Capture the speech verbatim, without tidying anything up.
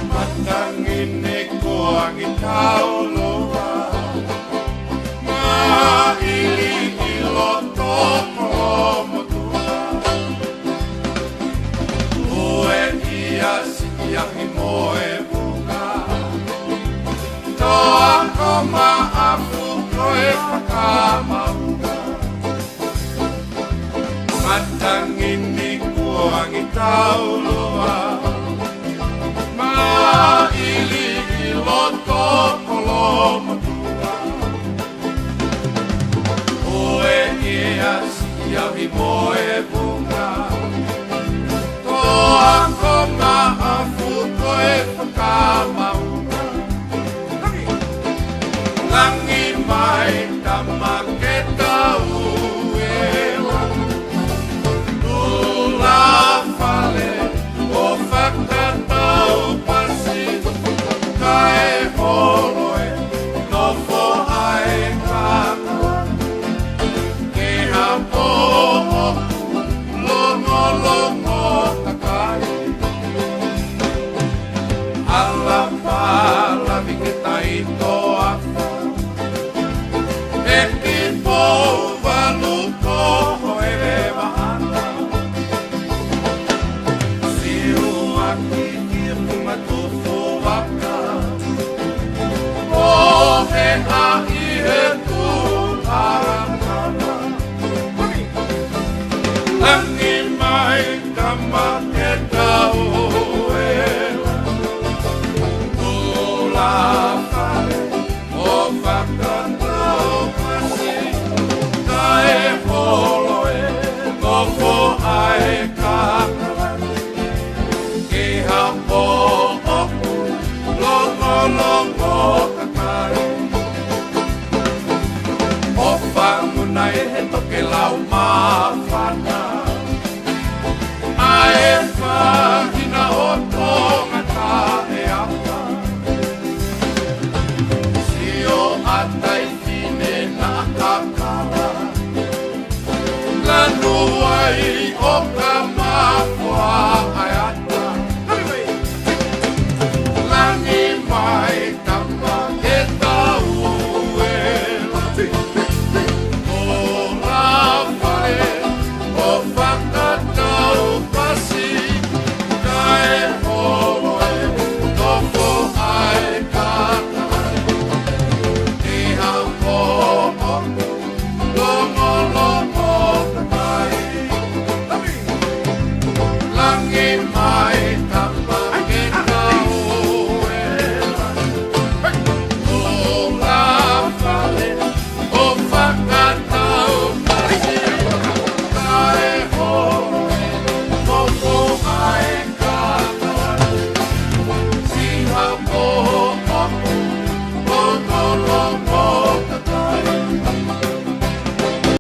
Matangi ni ko Angitauloa, maʻili ʻi loto Kolomotuʻa. Ue ia siʻi ahi mo e vunga, toa ko Maʻafu ko e fakamaunga. Matangi ni ko Angitauloa, maʻili ʻi loto Kolomotuʻa. Ue ia siʻi ahi mo e vunga, toa ko Maʻafu ko e fakamaunga. Langi mai tama ke tau ela, tula fale ʻo fakatau pasi, kae holo e nofo ai kaka, ke hapo ʻoku longolongo takai. Hala palavi ke tai toafa, ʻEki Pouvalu ko Hoʻele Vaʻana. Siuaki ki he funga tufuʻaka, ʻo he ʻaʻi he tuʻa kama. Langi mai tama ke tau ela, tula